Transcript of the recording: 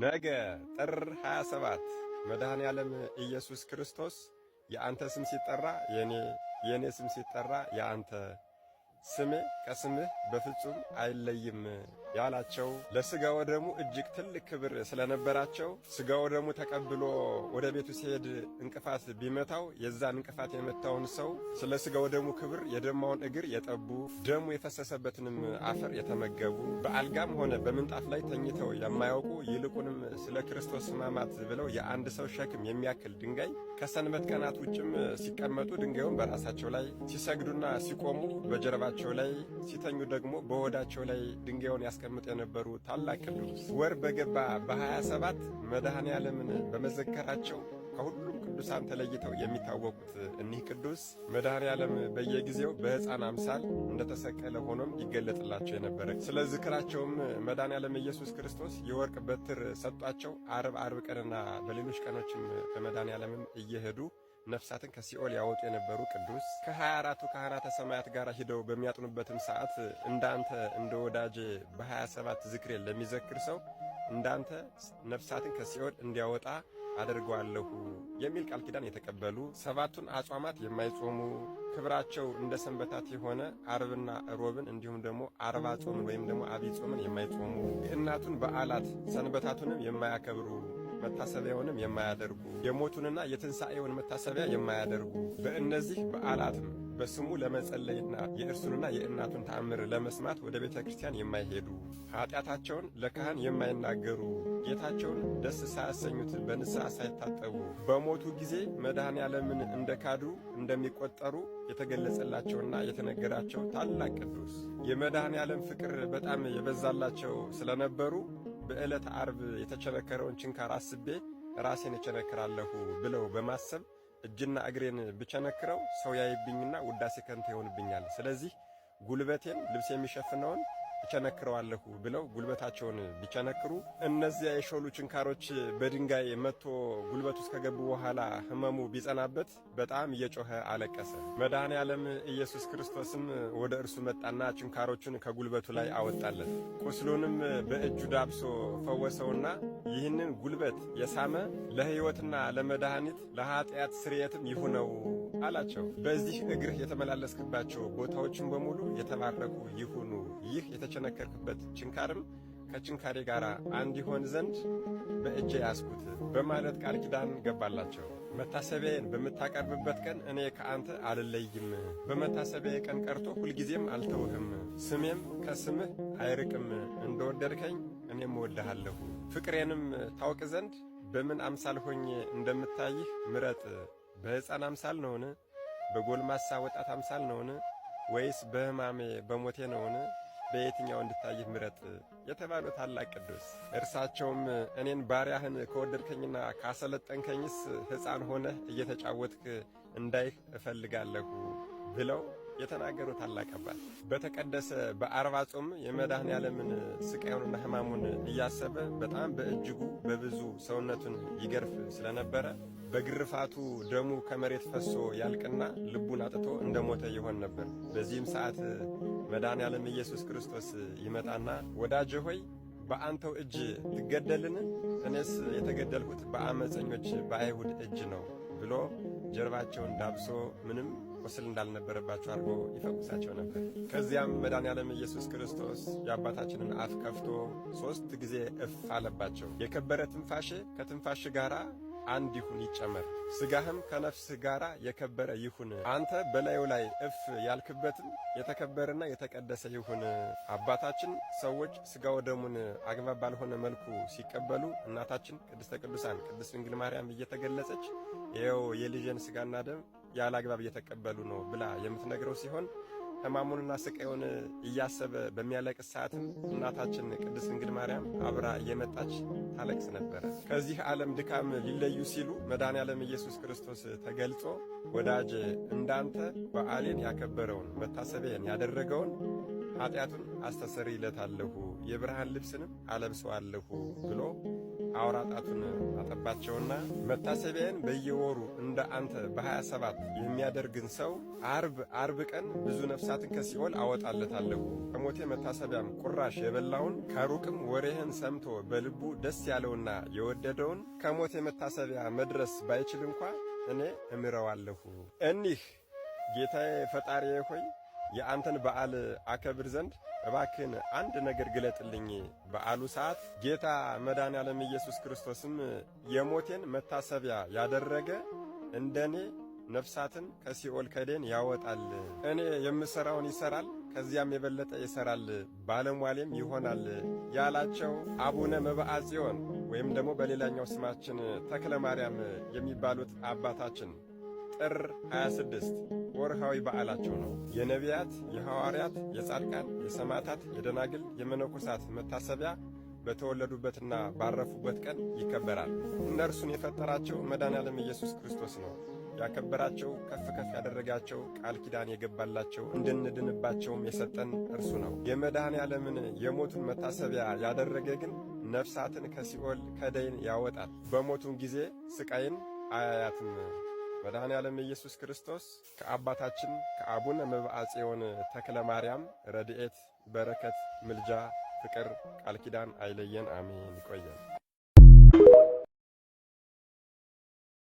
ነገ ጥር 27 መድኃኔ ዓለም ኢየሱስ ክርስቶስ የአንተ ስም ሲጠራ የኔ፣ የኔ ስም ሲጠራ የአንተ፣ ስሜ ከስምህ በፍጹም አይለይም ያላቸው፣ ለሥጋ ወደሙ እጅግ ትልቅ ክብር ስለነበራቸው፣ ሥጋ ወደሙ ተቀብሎ ወደ ቤቱ ሲሄድ እንቅፋት ቢመታው የዛን እንቅፋት የመታውን ሰው ስለ ሥጋ ወደሙ ክብር የደማውን እግር የጠቡ፣ ደሙ የፈሰሰበትንም አፈር የተመገቡ፣ በአልጋም ሆነ በምንጣፍ ላይ ተኝተው የማያውቁ፣ ይልቁንም ስለ ክርስቶስ ሕማማት ብለው የአንድ ሰው ሸክም የሚያክል ድንጋይ ከሰንበት ቀናት ውጭም ሲቀመጡ ድንጋዩን በራሳቸው ላይ፣ ሲሰግዱና ሲቆሙ በጀርባቸው ላይ፣ ሲተኙ ደግሞ በሆዳቸው ላይ ድንጋዩን ያስቀምጡ የነበሩ ታላቅ ቅዱስ፣ ወር በገባ በ27 መድኃኔ ዓለምን በመዘከራቸው ከሁሉም ቅዱሳን ተለይተው የሚታወቁት እኒህ ቅዱስ፣ መድኃኔ ዓለም በየጊዜው በሕፃን አምሳል እንደተሰቀለ ሆኖም ይገለጥላቸው የነበረ፣ ስለ ዝክራቸውም መድኃኔ ዓለም ኢየሱስ ክርስቶስ የወርቅ በትር ሰጧቸው። አርብ አርብ ቀንና በሌሎች ቀኖችም በመድኃኔ ዓለምም እየሄዱ ነፍሳትን ከሲኦል ያወጡ የነበሩ ቅዱስ፣ ከ24ቱ ካህናተ ሰማያት ጋር ሂደው በሚያጥኑበትም ሰዓት እንዳንተ እንደ ወዳጄ በ27 ዝክሬን ለሚዘክር ሰው እንዳንተ ነፍሳትን ከሲኦል እንዲያወጣ አደርገዋለሁ የሚል ቃል ኪዳን የተቀበሉ፣ ሰባቱን አጽዋማት የማይጾሙ፣ ክብራቸው እንደ ሰንበታት የሆነ አርብና ሮብን እንዲሁም ደግሞ አርባ ጾምን ወይም ደግሞ አብይ ጾምን የማይጾሙ፣ የእናቱን በዓላት ሰንበታቱንም የማያከብሩ፣ መታሰቢያውንም የማያደርጉ፣ የሞቱንና የትንሣኤውን መታሰቢያ የማያደርጉ፣ በእነዚህ በዓላትም በስሙ ለመጸለይና የእርሱንና የእናቱን ተአምር ለመስማት ወደ ቤተ ክርስቲያን የማይሄዱ፣ ኃጢአታቸውን ለካህን የማይናገሩ፣ ጌታቸውን ደስ ሳያሰኙት በንስሐ ሳይታጠቡ በሞቱ ጊዜ መድኃኔ ዓለምን እንደ ካዱ እንደሚቆጠሩ የተገለጸላቸውና የተነገራቸው ታላቅ ቅዱስ፣ የመድኃኔ ዓለም ፍቅር በጣም የበዛላቸው ስለነበሩ በዕለተ ዓርብ የተቸነከረውን ችንካር አስቤ ራሴን እቸነክራለሁ ብለው በማሰብ እጅና እግሬን ብቸነክረው ሰው ያይብኝና ውዳሴ ከንቱ ይሆንብኛል። ስለዚህ ጉልበቴን ልብስ የሚሸፍነውን እቸነክረዋለሁ ብለው ጉልበታቸውን ቢቸነክሩ እነዚያ የሾሉ ችንካሮች በድንጋይ መጥቶ ጉልበት ውስጥ ከገቡ በኋላ ሕመሙ ቢጸናበት በጣም እየጮኸ አለቀሰ። መድኃኔ ዓለም ኢየሱስ ክርስቶስም ወደ እርሱ መጣና ችንካሮቹን ከጉልበቱ ላይ አወጣለት። ቁስሉንም በእጁ ዳብሶ ፈወሰውና ይህንን ጉልበት የሳመ ለሕይወትና ለመድኃኒት ለኀጢአት ስርየትም ይሁነው አላቸው። በዚህ እግርህ የተመላለስክባቸው ቦታዎችን በሙሉ የተባረኩ ይሁኑ። ይህ የተቸነከርክበት ችንካርም ከችንካሬ ጋር አንድ ይሆን ዘንድ በእጄ ያዝኩት በማለት ቃል ኪዳን ገባላቸው። መታሰቢያዬን በምታቀርብበት ቀን እኔ ከአንተ አልለይም። በመታሰቢያዬ ቀን ቀርቶ ሁልጊዜም አልተውህም። ስሜም ከስምህ አይርቅም። እንደወደድከኝ እኔም እወድሃለሁ። ፍቅሬንም ታውቅ ዘንድ በምን አምሳል ሆኜ እንደምታይህ ምረጥ። በሕፃን አምሳል ነውን? በጎልማሳ ወጣት አምሳል ነውን? ወይስ በሕማሜ በሞቴ ነውን? በየትኛው እንድታይህ ምረጥ የተባሉ ታላቅ ቅዱስ፣ እርሳቸውም እኔን ባሪያህን ከወደድከኝና ካሰለጠንከኝስ ሕፃን ሆነህ እየተጫወትክ እንዳይህ እፈልጋለሁ ብለው የተናገሩ ታላቅ አባት፣ በተቀደሰ በአርባ ጾም የመድኃኔ ዓለምን ስቃዩንና ሕማሙን እያሰበ በጣም በእጅጉ በብዙ ሰውነቱን ይገርፍ ስለነበረ በግርፋቱ ደሙ ከመሬት ፈሶ ያልቅና ልቡን አጥቶ እንደሞተ ይሆን ነበር። በዚህም ሰዓት መድኃኔ ዓለም ኢየሱስ ክርስቶስ ይመጣና ወዳጄ ሆይ፣ በአንተው እጅ ትገደልን? እኔስ የተገደልሁት በአመፀኞች በአይሁድ እጅ ነው ብሎ ጀርባቸውን ዳብሶ ምንም ቁስል እንዳልነበረባቸው አድርጎ ይፈውሳቸው ነበር። ከዚያም መድኃኔ ዓለም ኢየሱስ ክርስቶስ የአባታችንን አፍ ከፍቶ ሦስት ጊዜ እፍ አለባቸው። የከበረ ትንፋሼ ከትንፋሽ ጋር አንድ ይሁን ይጨመር፣ ስጋህም ከነፍስህ ጋር የከበረ ይሁን። አንተ በላዩ ላይ እፍ ያልክበትም የተከበረና የተቀደሰ ይሁን። አባታችን ሰዎች ስጋ ወደሙን አግባብ ባልሆነ መልኩ ሲቀበሉ እናታችን ቅድስተ ቅዱሳን ቅድስት ድንግል ማርያም እየተገለጸች ይኸው የልጄን ስጋና ደም ያለ አግባብ እየተቀበሉ ነው ብላ የምትነግረው ሲሆን፣ ሕማሙንና ስቃዩን እያሰበ በሚያለቅስ ሰዓትም እናታችን ቅድስት ድንግል ማርያም አብራ እየመጣች ታለቅስ ነበረ። ከዚህ ዓለም ድካም ሊለዩ ሲሉ መድኃኔ ዓለም ኢየሱስ ክርስቶስ ተገልጾ ወዳጄ፣ እንዳንተ በዓሌን ያከበረውን መታሰቢያን ያደረገውን ኃጢአቱን አስተሰርይለታለሁ፣ የብርሃን ልብስንም አለብሰዋለሁ ብሎ አውራ ጣቱን አጠባቸውና መታሰቢያን በየወሩ እንደ አንተ በ27 የሚያደርግን ሰው አርብ አርብ ቀን ብዙ ነፍሳትን ከሲኦል አወጣለታለሁ። ከሞቴ መታሰቢያም ቁራሽ የበላውን ከሩቅም ወሬህን ሰምቶ በልቡ ደስ ያለውና የወደደውን ከሞቴ መታሰቢያ መድረስ ባይችል እንኳ እኔ እምረዋለሁ። እኒህ ጌታዬ ፈጣሪዬ ሆይ የአንተን በዓል አከብር ዘንድ እባክህን አንድ ነገር ግለጥልኝ በአሉ ሰዓት ጌታ መድኃኔዓለም ኢየሱስ ክርስቶስም የሞቴን መታሰቢያ ያደረገ እንደኔ ነፍሳትን ከሲኦል ከዴን ያወጣል። እኔ የምሠራውን ይሠራል፣ ከዚያም የበለጠ ይሠራል፣ ባለሟሌም ይሆናል ያላቸው አቡነ መብዓ ጽዮን ወይም ደግሞ በሌላኛው ስማችን ተክለ ማርያም የሚባሉት አባታችን ጥር 26 ወርሃዊ በዓላቸው ነው። የነቢያት፣ የሐዋርያት፣ የጻድቃን፣ የሰማዕታት፣ የደናግል፣ የመነኮሳት መታሰቢያ በተወለዱበትና ባረፉበት ቀን ይከበራል። እነርሱን የፈጠራቸው መድኃኔዓለም ኢየሱስ ክርስቶስ ነው። ያከበራቸው፣ ከፍ ከፍ ያደረጋቸው፣ ቃል ኪዳን የገባላቸው፣ እንድንድንባቸውም የሰጠን እርሱ ነው። የመድኃኔዓለምን የሞቱን መታሰቢያ ያደረገ ግን ነፍሳትን ከሲኦል ከደይን ያወጣል። በሞቱን ጊዜ ስቃይን አያያትም። መድኃኔ ዓለም ኢየሱስ ክርስቶስ ከአባታችን ከአቡነ መብዓ ጽዮን ተክለ ማርያም ረድኤት፣ በረከት፣ ምልጃ፣ ፍቅር፣ ቃል ኪዳን አይለየን። አሜን። ይቆየን።